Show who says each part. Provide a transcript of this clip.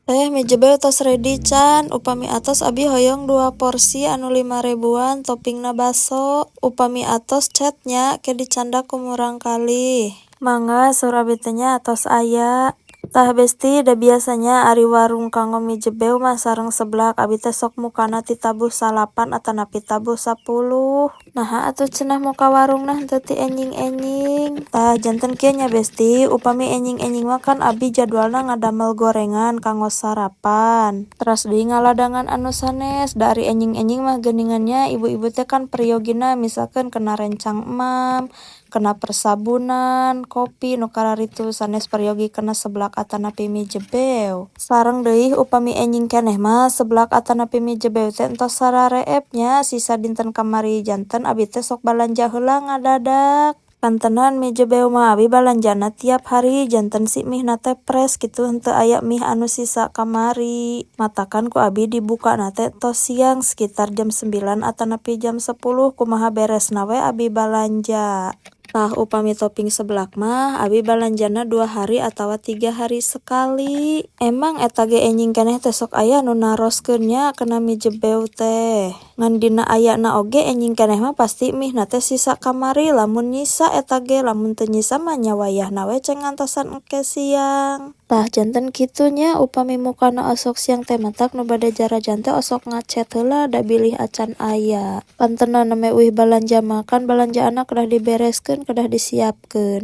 Speaker 1: Teh, mie jebew tos ready can? Upami atos, abi hoyong dua porsi anu 5 ribuan, toppingna baso. Upami atos, chat nya, ke dicandak ku murangkalih. Mangga, saur abi teh nya, atos aya. Tah, Besti, da biasanya ari warung kanggo mie jebew mah sareng seblak, abi teh sok mukana ti tabuh 9 atanapi tabuh 10. Naha atuh cenah muka warungna henteu ti enjing-enjing? Tah, janten kieu nya, Besti, upami enjing-enjing mah kan abi jadwalna ngadamel gorengan kanggo sarapan. Teras deui ngaladangan anu sanes, da ari enjing-enjing mah geuningan nya ibu-ibu teh kan peryogina misalkeun kena rencang emam, kena persabunan, kopi, nu kararitu, sanes peryogi kena seblak atanapi mie jebew. Sareng deui upami enjing keneh mah seblak atanapi mie jebew teh entos sarareep nya, sisa dinten kamari, janten abi teh sok balanja heula ngadadak. Kantenan mie jebew mah abi balanjana tiap hari, janten si mihna teh fresh kitu, henteu aya mih anu sisa kamari. Matakan ku abi dibukana teh tos siang, sekitar jam 9 atanapi jam 10, kumaha beresna we abi balanja. Tah, upami topping seblak mah abi balanjana 2 hari atawa 3 hari sekali. Emang eta ge enjing keneh teh sok aya nu naroskeun nya kana mie jebew teh. Ngan dina ayana oge enjing keneh mah pasti mihna teh sisa kamari, lamun nyisa eta ge, lamun teu nyisa mah nya wayahna we ceng ngantosan engke siang. Tah, janten kitu nya, upami mukana osok siang teh matak nu bade jarajan teh osok ngachat heula, da bilih acan aya. Pantenan ameh uih balanja mah kan balanjaanna kedah dibereskeun, kedah disiapkeun.